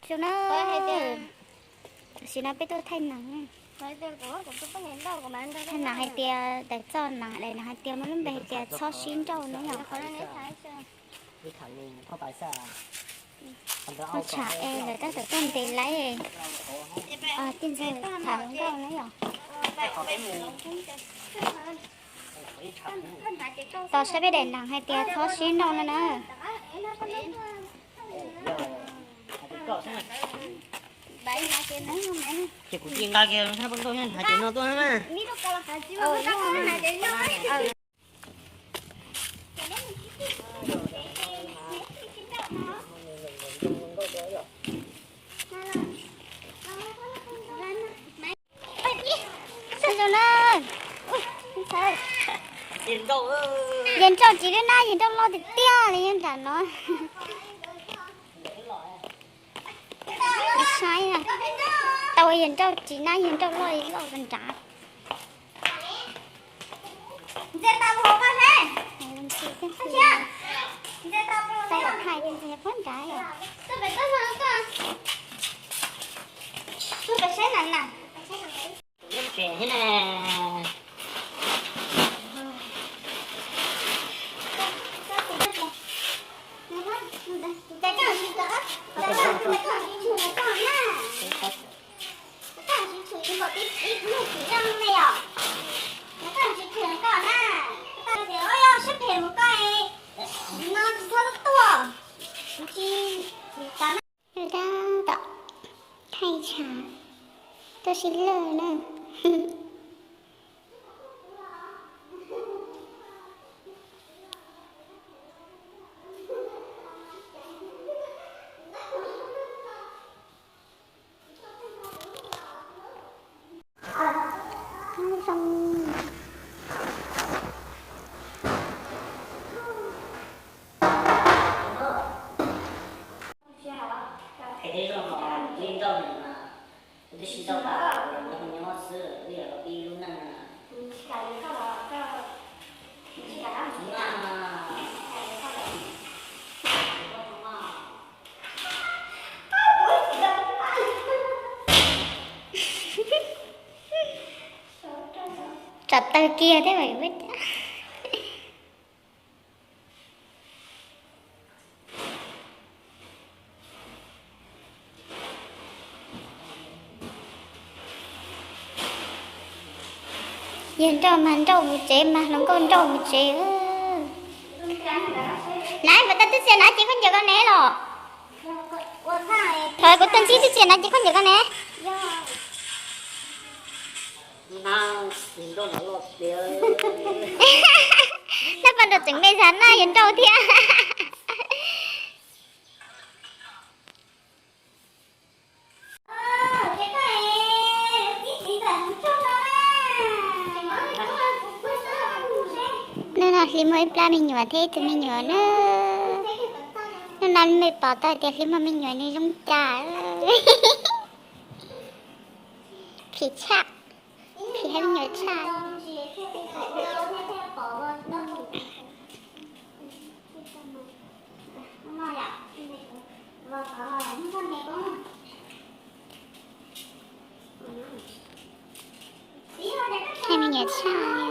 Zoo na, tam sim no peb tuaj thaij nees. Thaij nees hais tias daim txoj nees, daim nees hais tias muaj lub npe hais tias txhob sib nrauj na yom. Ua tshav es lawv tab tom tuaj ntes laib, tij ntxawg tham hluas nkauj na yom. Tos saib peb daim nees hais tias txhob sib nrauj no na. Ces kuv tsis nqa kiag hais tias no tuaj na. Yawg nrauj tsis lwj nab, yawg nrauj loj tiag tiag li nram no. Saib, tau yawg nrauj tsis nab, yawg nrauj loj loj nrad. Thaij ntses puag nrad. Koj tsis tshwm ib npaum tib ib hnub tsis zoo li os. Koj tsis tshwm koj na. Koj tias ua yog sib phem mus koj es no tsis txhob tuaj. Kuv tsis, kuv tsis tas na. Tab tom thaij tshav tuaj sib lwj na. Hais tias zoo no li nrauj nws mas, kuv twb sib nrauj tas, kuv nyob xwb, wb yog los pib lub neej na. Tsam tawg kiag thiab. Yawg nrauj mas nrauj mus tsev mas hluas nkauj nrauj mus tsev. Nab, puas tau twb txias nab ces koj ncaws koj nev los? Thaum kuv tuaj ntsib twb txias nab ces koj ncaws koj nev. Nab pas nrauj tseem me xav nab yawg nrauj thiab. Hnub no Hli muaj ib plab me nyuam thiab ib tug me nyuam na. Hnub no mej pom tau tias Hli muaj me nyuam nws zoo cas. Phim tshaj, phim hab me nyuam tshaj. Hab me nyuam tshaj.